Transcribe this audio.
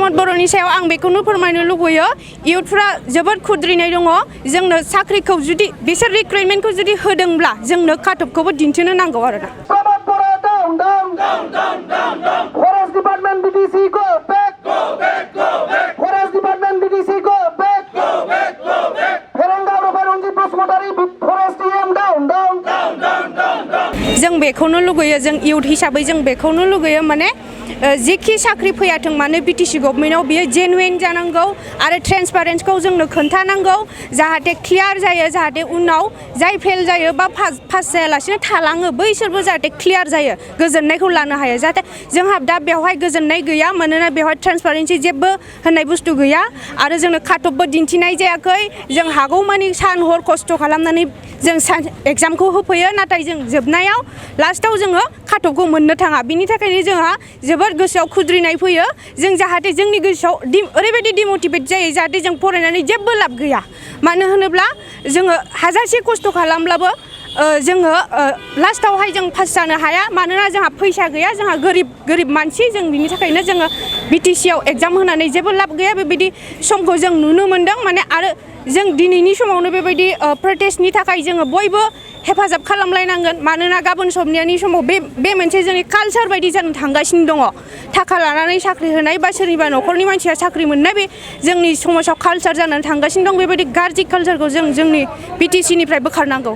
प्रमद बर'नि सायाव आं बेखौनो फोरमायनो लुगैयो इयुथफ्रा जोबोद खुद्रिनाय दङ जोंनो साख्रिखौ जुदि बिसोर रिक्रुटमेन्टखौ जुदि होदोंब्ला जोंनो खाथबखौबो दिन्थिनो नांगौ आरोना फरेस्ट डिपार्टमेंट बीटीसी को बैक फरेस्ट डिपार्टमेंट बीटीसी को बैक फेरेंगा Ranjit Basumatary forest TM down जों बेखौनो लुगैयो जों इयुथ हिसाबै जों बेखौनो लुगैयो माने जेखि साख्रि फैयाथों मानो बीटीसी गभर्नमेन्टआव बियो जेनुइन जानांगौ आरो ट्रेन्सपारेन्सखौ जोंनो खोन्थानांगौ जाहाथे क्लियार जायो जाहाथे उनाव जाय फेल जायो बा पास जायालासिनो थालाङो बैसोरबो जाहाथे क्लियार जायो गोजोननायखौ लानो हायो जाहाथे जोंहा दा बेवहाय गोजोननाय गैया मानोना बेवहाय ट्रेन्सपारेन्सि जेबो होननाय बुस्थु गैया आरो जोंनो खाथबबो दिन्थिनाय जायाखै जों हागौमानि सान हर खस्थ' खालामनानै जों एग्जामखौ होफैयो नाथाय जों जोबनायाव लास्टआव जोङो खाथबखौ मोननो थाङा बिनि थाखायनो जोंहा जोबोद गोसोआव खुद्रिनाय फैयो जों जाहाथे जोंनि गोसोआव ओरैबायदि डिमटिभेट जायो जाहाथे जों फरायनानै जेबो लाब गैया मानो होनोब्ला जोङो हाजासे खस्थ' खालामब्लाबो जोङो लास्टआवहाय जों पास जानो हाया मानोना जोंहा फैसा गैया जोंहा गोरिब मानसि जों बिनि थाखायनो जोङो बीटीसीआव एग्जाम होनानै जेबो लाब गैया बेबायदि समखौ जों नुनो मोनदों माने आरो जों दिनैनि समावनो बेबायदि प्रोटेस्टनि थाखाय जोङो बयबो हेफाजाब खालामलायनांगोन मानोना गाबोन सबनियानि समाव बे मोनसे जोंनि कालचार बायदि जानो थांगासिनो दङ थाखा लानानै साख्रि होनाय बा सोरनिबा न'खरनि मानसिया साख्रि मोननाय बे जोंनि समाजाव कालचार जानानै थांगासिनो दं बेबायदि गाज्रि कालचारखौ जों जोंनि बीटीसीनिफ्राय बोखारनांगौ